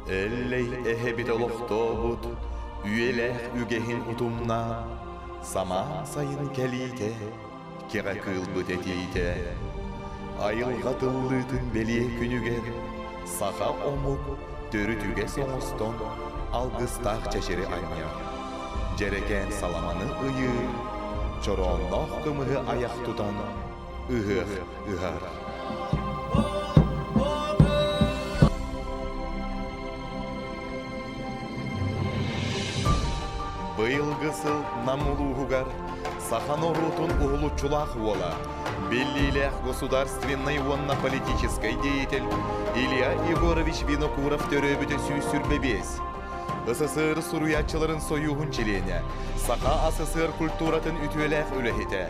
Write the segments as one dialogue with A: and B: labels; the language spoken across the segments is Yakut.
A: Эллэй эһэбит олохтообут үйэлээх үгэһин утумнаан, самаан сайын кэлиитэ, кэҕэ кыылбыт этиитэ, айылҕа тыллыытын бэлиэ күнүгэр саха омук төрүт үгэс оҥостон алгыстаах чэчири анньар, дьэрэкээн саламаны ыйыыр, чороонноох кымыһы айах тутан ыһыах ыһар. Быйылгы сыл Нам улууһугар саха норуотун уһулуччулаах уола, биллиилээх государственнай уонна политическай деятель Илья Егорович Винокуров төрөөбүтэ 125. СССР суруйааччыларын сойууһун чилиэнэ, Саха АССР культуратын үтүөлээх үлэһитэ,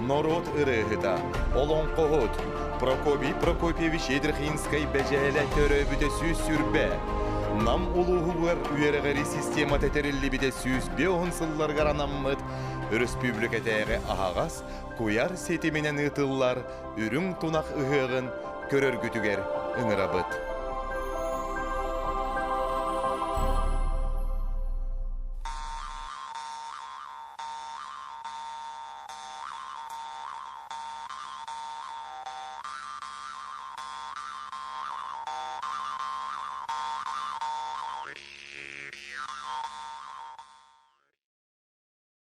A: норуот ырыаһыта, олоҥхоһут Прокопий Прокопьевич Едрихинскай Бэдьээлэ төрөөбүтэ 120, Нам улууһугар үөрэҕири системата тэриллибитэ 150 сылларыгар анаммыт өрөспүүбүлүкэтээҕи аһаҕас куйаар ситиминэн ыытыллар Үрүҥ тунах ыһыаҕын көрөргүтүгэр ыҥырабыт.